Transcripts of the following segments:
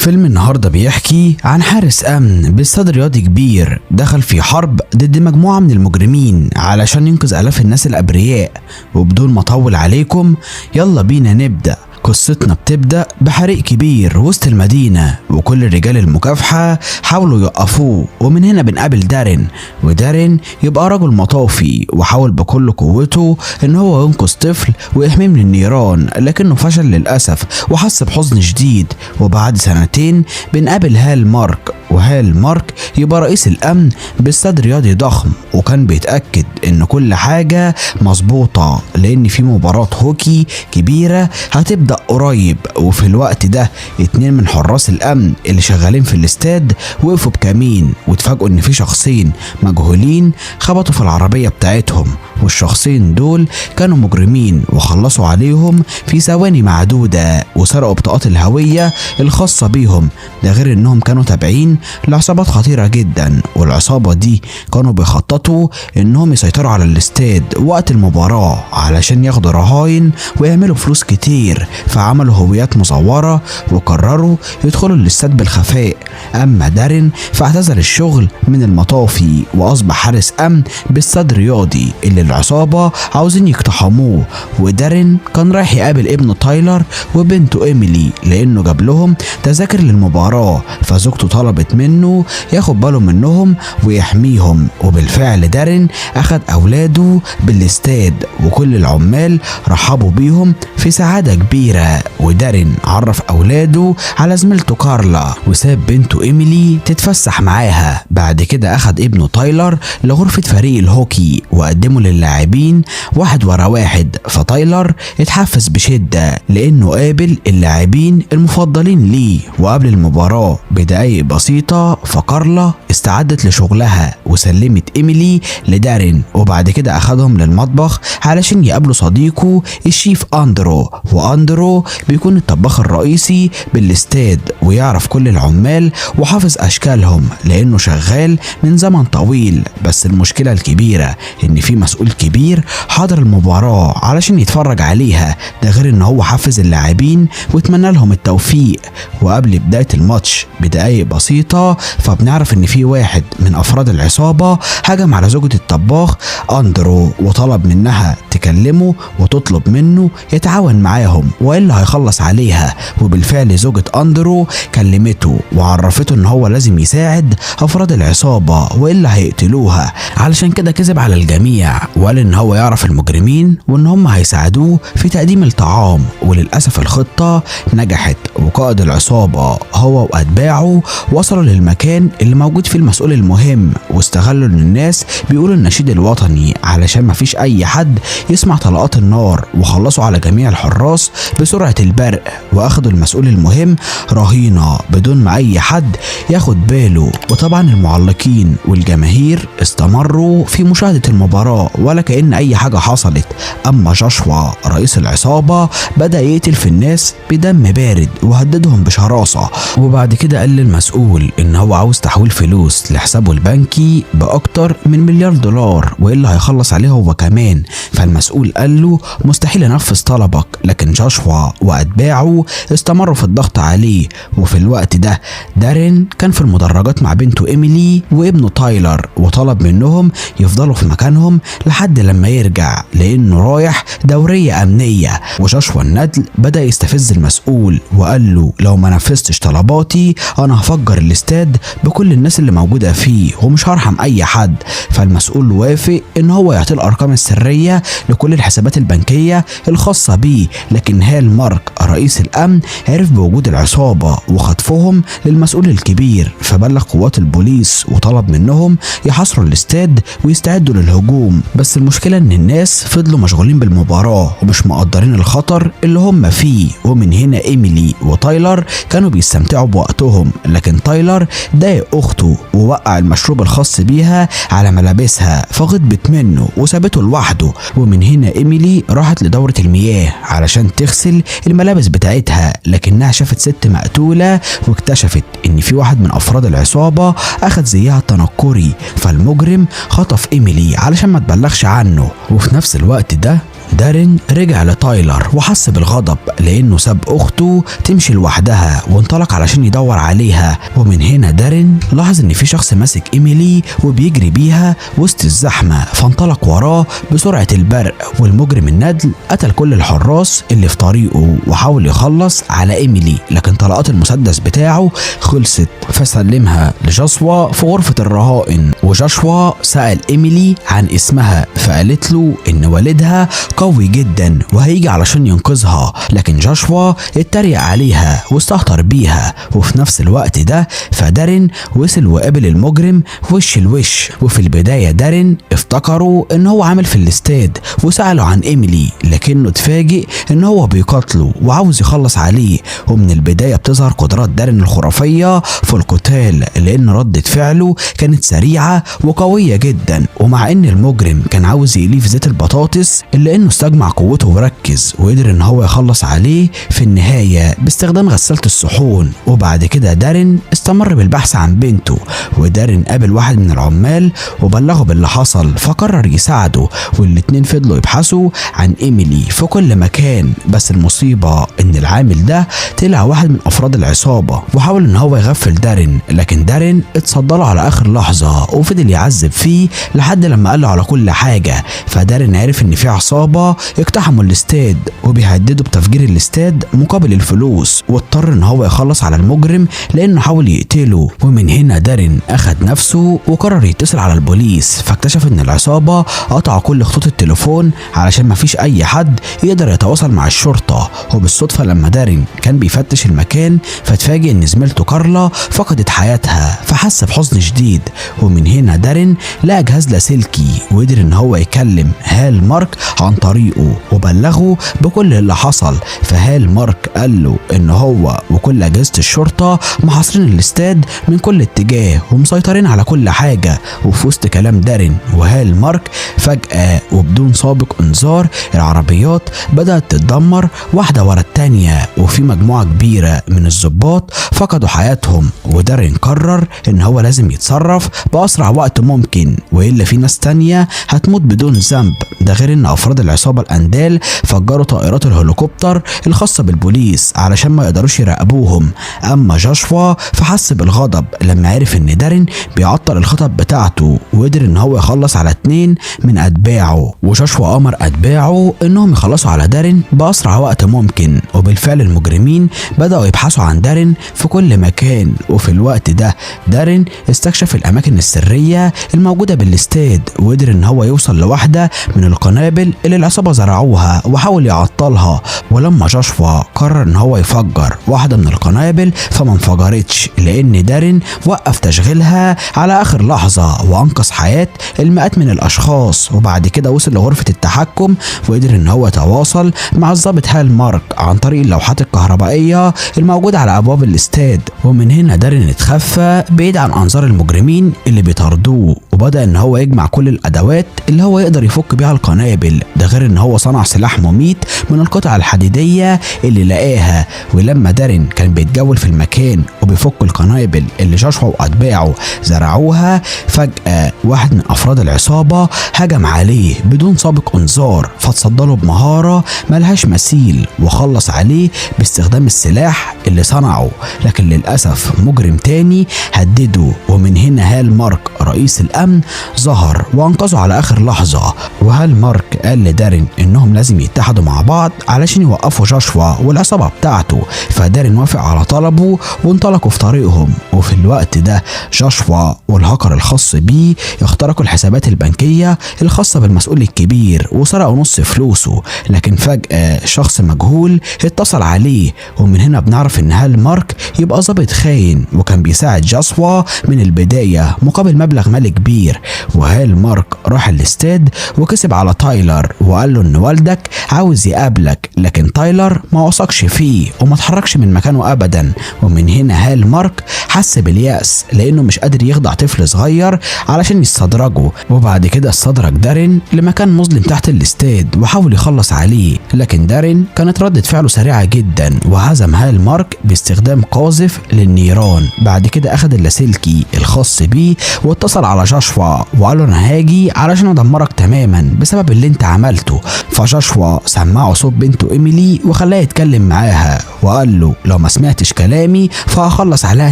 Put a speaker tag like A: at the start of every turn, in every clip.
A: فيلم النهارده بيحكي عن حارس امن باستاد رياضي كبير دخل في حرب ضد مجموعة من المجرمين علشان ينقذ الاف الناس الابرياء. وبدون ما اطول عليكم يلا بينا نبدأ. قصتنا بتبدأ بحريق كبير وسط المدينة، وكل رجال المكافحة حاولوا يوقفوه. ومن هنا بنقابل دارين، ودارين يبقى رجل مطافي وحاول بكل قوته ان هو ينقذ طفل ويحميه من النيران، لكنه فشل للأسف وحس بحزن شديد. وبعد سنتين بنقابل هال مارك، وهال مارك يبقى رئيس الأمن باستاد رياضي ضخم، وكان بيتأكد ان كل حاجة مظبوطة لان في مباراة هوكي كبيرة هتبدأ قريب. وفي الوقت ده 2 من حراس الأمن اللي شغالين في الاستاد وقفوا بكمين، واتفاجئوا ان في شخصين مجهولين خبطوا في العربية بتاعتهم، والشخصين دول كانوا مجرمين وخلصوا عليهم في ثواني معدودة وسرقوا بطاقات الهوية الخاصة بيهم. ده غير انهم كانوا تابعين لعصابات خطيرة جدا، والعصابة دي كانوا بيخططوا انهم يسيطروا على الاستاد وقت المباراة علشان ياخدوا رهاين ويعملوا فلوس كتير. فعملوا هويات مزورة وقرروا يدخلوا الاستاد بالخفاء. اما دارين فاعتزل الشغل من المطافي واصبح حارس امن باستاد رياضي اللي العصابة عاوزين يقتحموه. ودارين كان رايح يقابل ابنه تايلر وبنته ايميلي لانه جاب لهم تذاكر للمباراة، فزوجته طلبت منه ياخد باله منهم ويحميهم. وبالفعل دارين اخد اولاده بالاستاد وكل العمال رحبوا بيهم في سعادة كبيرة. ودارين عرف اولاده على زميلته كارلا وساب بنته ايميلي تتفسح معاها. بعد كده اخد ابنه تايلر لغرفة فريق الهوكي وقدمه للاعبين واحد ورا واحد، فتايلر اتحفز بشدة لانه قابل اللاعبين المفضلين ليه. وقبل المباراة بدقايق بسيطة فكارلا استعدت لشغلها وسلمت ايميلي لدارين، وبعد كده اخدهم للمطبخ علشان يقابلوا صديقه الشيف اندرو. واندرو بيكون الطباخ الرئيسي بالاستاد ويعرف كل العمال وحافظ اشكالهم لانه شغال من زمن طويل. بس المشكلة الكبيرة ان في مسؤول كبير حضر المباراة علشان يتفرج عليها، ده غير ان هو حفز اللاعبين واتمنى لهم التوفيق. وقبل بداية الماتش بدقايق بسيطة فبنعرف ان في واحد من افراد العصابة هجم على زوجة الطباخ اندرو وطلب منها تكلمه وتطلب منه يتعاون معاهم والا هيخلص عليها. وبالفعل زوجة اندرو كلمته وعرفته ان هو لازم يساعد افراد العصابة والا هيقتلوها، علشان كده كذب على الجميع وقال ان هو يعرف المجرمين وان هم هيساعدوه في تقديم الطعام. وللأسف الخطة نجحت، وقائد العصابة هو وأتباعه وصلوا للمكان اللي موجود فيه المسؤول المهم، واستغلوا ان الناس بيقولوا النشيد الوطني علشان مفيش اي حد يسمع طلقات النار، وخلصوا على جميع الحراس بسرعة البرق، واخدوا المسؤول المهم رهينة بدون ما اي حد ياخد باله. وطبعا المعلقين والجماهير استمروا في مشاهدة المباراة ولا كأن اي حاجة حصلت. اما جاشوا رئيس العصابة بدأ يقتل في الناس بدم بارد وهددهم بشراسة. وبعد كده قال للمسؤول ان هو عاوز تحويل فلوس لحسابه البنكي باكتر من $1 مليار والا هيخلص عليه هو كمان. فالمسؤول قال له مستحيل انفذ طلبك، لكن جاشوا واتباعه استمروا في الضغط عليه. وفي الوقت ده دارين كان في المدرجات مع بنته ايميلي وابنه تايلر، وطلب منهم يفضلوا في مكانهم لحد لما يرجع لانه رايح دورية امنية. وجاشوا الندل بدأ يستفز المسؤول وقال له لو ما نفذتش طلباتي انا هفجر الاستاد بكل الناس اللي موجودة فيه ومش هرحم اي حد. فالمسؤول وافق ان هو يعطي الارقام السرية لكل الحسابات البنكية الخاصة بيه، لكن هال مارك رئيس الامن عرف بوجود العصابة وخطفهم للمسؤول الكبير، فبلغ قوات البوليس وطلب منهم يحاصروا الاستاد ويستعدوا للهجوم. بس المشكلة ان الناس فضلوا مشغولين بالمباراة ومش مقدرين الخطر اللي هم فيه. ومن هنا ايميلي وتايلر كانوا بيستمتعوا بوقتهم، لكن تايلر ضايق اخته ووقع المشروب الخاص بيها على ملابسها فغضبت منه وسابته لوحده. ومن هنا ايميلي راحت لدورة المياه علشان تغسل الملابس بتاعتها، لكنها شافت ست مقتولة واكتشفت ان في واحد من افراد العصابة اخد زيها التنكري، فالمجرم خطف ايميلي علشان ما تبلغش عنه. وفي نفس الوقت ده دارين رجع لتايلر وحس بالغضب لانه ساب اخته تمشي لوحدها وانطلق علشان يدور عليها. ومن هنا دارين لاحظ ان في شخص ماسك ايميلي وبيجري بيها وسط الزحمة، فانطلق وراه بسرعة البرق، والمجرم الندل قتل كل الحراس اللي في طريقه وحاول يخلص على ايميلي، لكن طلقات المسدس بتاعه خلصت فسلمها لجاسوا في غرفة الرهائن. وجاشوا سأل ايميلي عن اسمها فقالت له ان والدها قوي جدا وهيجي علشان ينقذها، لكن جاشوا اتريق عليها واستهتر بيها. وفي نفس الوقت ده فدارين وصل وقابل المجرم وش الوش. وفي البداية دارين افتكروا ان هو عامل في الاستاد وسألوا عن ايميلي، لكنه اتفاجئ ان هو بيقاتله وعاوز يخلص عليه. ومن البداية بتظهر قدرات دارين الخرافية في القتال، لان ردة فعله كانت سريعة وقوية جدا. ومع ان المجرم كان عاوز يقليه في زيت البطاطس، الا انه استجمع قوته وركز وقدر ان هو يخلص عليه في النهاية باستخدام غسالة الصحون. وبعد كده دارين استمر بالبحث عن بنته، ودارين قابل واحد من العمال وبلغه باللي حصل فقرر يساعده، والاتنين فضلوا يبحثوا عن ايميلي في كل مكان. بس المصيبة ان العامل ده طلع واحد من افراد العصابة وحاول ان هو يغفل دارين، لكن دارين اتصدله على اخر لحظة وفضل يعذب فيه لحد لما قال له على كل حاجة. فدارين عرف ان في عصابة اقتحموا الاستاد وبيهددوا بتفجير الاستاد مقابل الفلوس، واضطر ان هو يخلص على المجرم لانه حاول يقتله. ومن هنا دارين اخد نفسه وقرر يتصل على البوليس، فاكتشف ان العصابة قطعوا كل خطوط التليفون علشان مفيش اي حد يقدر يتواصل مع الشرطة. وبالصدفة لما دارين كان بيفتش المكان فاتفاجئ ان زميلته كارلا فقدت حياتها، فحس بحزن شديد. ومن هنا دارين لقى جهاز لاسلكي وقدر ان هو يكلم هال مارك عن طريقه وبلغه بكل اللي حصل. فهال مارك قال له ان هو وكل اجهزة الشرطة محاصرين الاستاد من كل اتجاه ومسيطرين على كل حاجة. وفي وسط كلام دارين وهال مارك فجأة وبدون سابق انذار العربيات بدأت تتدمر واحدة ورا التانية، وفي مجموعة كبيرة من الضباط فقدوا حياتهم. ودارين قرر ان هو لازم يتصرف بأسرع وقت ممكن، وإلا في ناس تانية هتموت بدون ذنب. ده غير ان افراد العصابة الاندال فجروا طائرات الهليكوبتر الخاصة بالبوليس علشان ما يقدروش يراقبوهم. اما جاشوا فحس بالغضب لما عرف ان دارين بيعطل الخطط بتاعته، وقدر ان هو يخلص على 2 من اتباعه. وجاشوا امر اتباعه انهم يخلصوا على دارين باسرع وقت ممكن، وبالفعل المجرمين بدأوا يبحثوا عن دارين في كل مكان. وفي الوقت ده دارين استكشف الاماكن السرية الموجودة بالاستاد، وقدر ان هو يوصل لواحدة من القنابل اللي العصابة زرعوها وحاول يعطلها. ولما جاشوا قرر ان هو يفجر واحدة من القنابل فما انفجرتش، لان دارين وقف تشغيلها على اخر لحظة وانقذ حياة المئات من الاشخاص. وبعد كده وصل لغرفة التحكم وقدر ان هو يتواصل مع الضابط هال مارك عن طريق اللوحات الكهربائية الموجودة على ابواب الاستاد. ومن هنا دارين اتخفى بعيد عن انظار المجرمين اللي بيطاردوه، وبدأ ان هو يجمع كل الادوات اللي هو يقدر يفك بيها القنابل. ده غير ان هو صنع سلاح مميت من القطع الحديدية اللي لقاها. ولما دارين كان بيتجول في المكان وبيفك القنابل اللي جاشوا واتباعه زرعوها، فجأة واحد من افراد العصابة هجم عليه بدون سابق انذار، فتصدله بمهارة ملهاش مثيل وخلص عليه باستخدام السلاح اللي صنعه. لكن للأسف مجرم تاني هدده، ومن هنا هال مارك رئيس الأمن ظهر وأنقذه على آخر لحظة. وهال مارك قال لدارين إنهم لازم يتحدوا مع بعض علشان يوقفوا جاشوا والعصابة بتاعته، فدارين وافق على طلبه وانطلقوا في طريقهم. وفي الوقت ده جاشوا والهاكر الخاص بيه اخترقوا الحسابات البنكية الخاصة بالمسؤول الكبير وسرقوا نص فلوسه. لكن فجأة شخص مجهول اتصل عليه، ومن هنا بنعرف ان هال مارك يبقى ظابط خاين وكان بيساعد جاسوا من البداية مقابل مبلغ مالي كبير. وهال مارك راح الاستاد وكسب على تايلر وقال له ان والدك عاوز يقابلك، لكن تايلر ما وثقش فيه وما اتحركش من مكانه ابدا. ومن هنا هال هال مارك حس باليأس لانه مش قادر يخدع طفل صغير علشان يستدرجه. وبعد كده استدرج دارين لمكان مظلم تحت الاستاد وحاول يخلص عليه، لكن دارين كانت ردة فعله سريعة جدا وهزم هال مارك باستخدام قاذف للنيران. بعد كده اخد اللاسلكي الخاص بيه واتصل على جاشوا وقال له انا هاجي علشان ادمرك تماما بسبب اللي انت عملته. فجاشوا سمعه صوت بنته ايميلي وخلاه يتكلم معاها وقال له لو ما سمعتش كلامي فهخلص عليها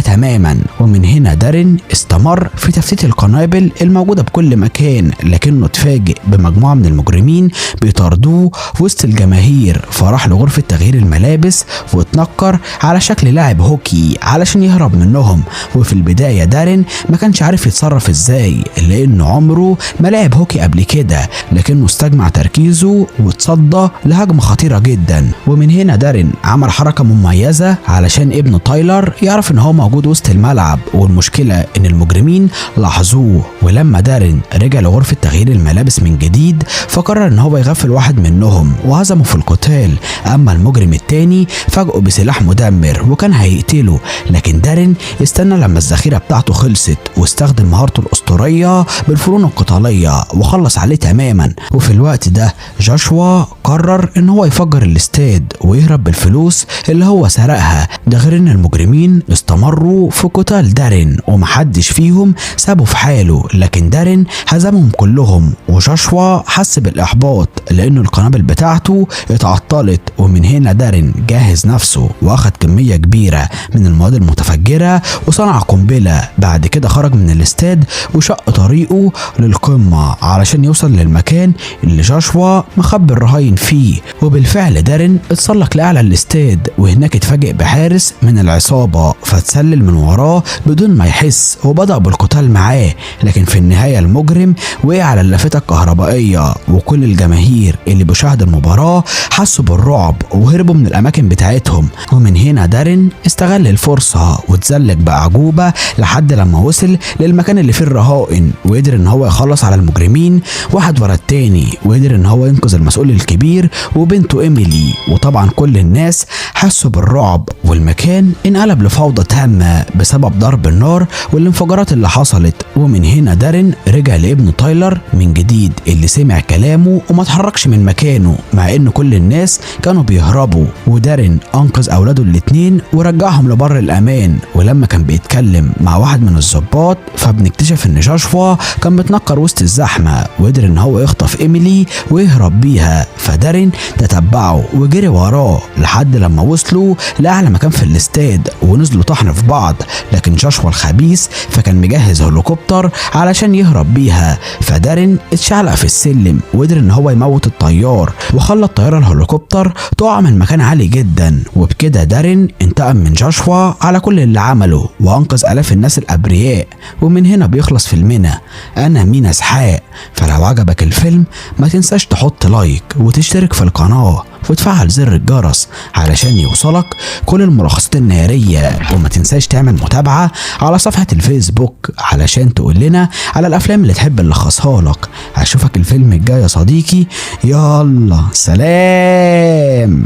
A: تماما. ومن هنا دارين استمر في تفتيت القنابل الموجودة بكل مكان، لكنه اتفاجئ بمجموعة من المجرمين بيطاردوه وسط الجماهير، فراح لغرفة تغيير الملابس واتنكر على شكل لاعب هوكي علشان يهرب منهم. وفي البداية دارين ما كانش عارف يتصرف ازاي لانه عمره ما لعب هوكي قبل كده، لكنه استجمع تركيزه واتصدى لهجمة خطيرة جدا. ومن هنا دارين عمل حركة مميزة علشان ابن تايلر يعرف ان هو موجود وسط الملعب، والمشكلة ان المجرمين لاحظوه. ولما دارين رجع لغرفة تغيير الملابس من جديد فقرر ان هو يغفل واحد منهم وهزمه في القتال. اما المجرم التاني فاجئه بسلاح مدمر وكان هيقتله، لكن دارين استنى لما الذخيرة بتاعته خلصت واستخدم مهارته الأسطورية بالفنون القتالية وخلص عليه تماما. وفي الوقت ده جاشوا قرر ان هو يفجر الاستاد ويهرب بالفلوس اللي هو سرقها، ده غير ان المجرمين استمروا في قتال دارين ومحدش فيهم سابه في حاله، لكن دارين هزمهم كلهم. وجاشوا حس بالاحباط لانه القنابل بتاعته اتعطلت، ومن هنا دارين جهز نفسه واخد كمية كبيرة من المواد المتفجرة وصنع قنبلة. بعد كده خرج من الاستاد وشق طريقه للقمة علشان يوصل للمكان اللي جاشوا مخبي الرهاين فيه. وبالفعل دارين اتسلق لأعلى الاستاد، وهناك اتفاجئ بحارس من العصابة فتسلل من وراه بدون ما يحس وبدأ بالقتال معاه، لكن في النهاية المجرم وقع على اللافتة الكهربائية، وكل الجماهير اللي بيشاهد المباراة حسوا بالرعب وهربوا من الأماكن بتاعتهم. ومن هنا دارين استغل الفرصة وتزلج بأعجوبة لحد لما وصل للمكان اللي فيه الرهائن، وقدر ان هو يخلص على المجرمين واحد ورا التاني، وقدر ان هو ينقذ المسؤول الكبير وبنته ايميلي. وطبعا كل الناس حسوا بالرعب والمكان انقلب لفوضى تامة بسبب ضرب النار والانفجارات اللي حصلت. ومن هنا دارين رجع لابن تايلر من جديد اللي سمع كلامه وما اتحركش من مكانه مع ان كل الناس كانوا بيهربوا. ودارين انقذ اولاده الاتنين ورجعهم لبر الامان. ولما كان بيتكلم مع واحد من الضباط فبنكتشف ان جاشوا كان متنكر وسط الزحمة وقدر ان هو يخطف ايميلي ويهرب بيها، فدارين تتبعه وجري وراه لحد لما وصلوا لاعلى مكان في الاستاد ونزلوا طحن في بعض. لكن جاشوا الخبيث فكان مجهز هليكوبتر علشان يهرب بيها، فدارين اتشعلق في السلم وقدر ان هو يموت الطيار وخلى الطيارة الهليكوبتر تقع من مكان عالي جدا. وبكده دارين انتقم من جاشوا على كل اللي عمله وانقذ الاف الناس الابرياء. ومن هنا بيخلص فيلمنا. انا مينا اسحاق، فلو عجبك الفيلم ما تنساش تحط لايك وتشترك في القناة وتفعل زر الجرس علشان يوصلك كل الملخصات النارية، وما تنساش تعمل متابعة على صفحة الفيسبوك علشان تقول لنا على الأفلام اللي تحب نلخصها لك. هشوفك الفيلم الجاي يا صديقي، يلا سلام.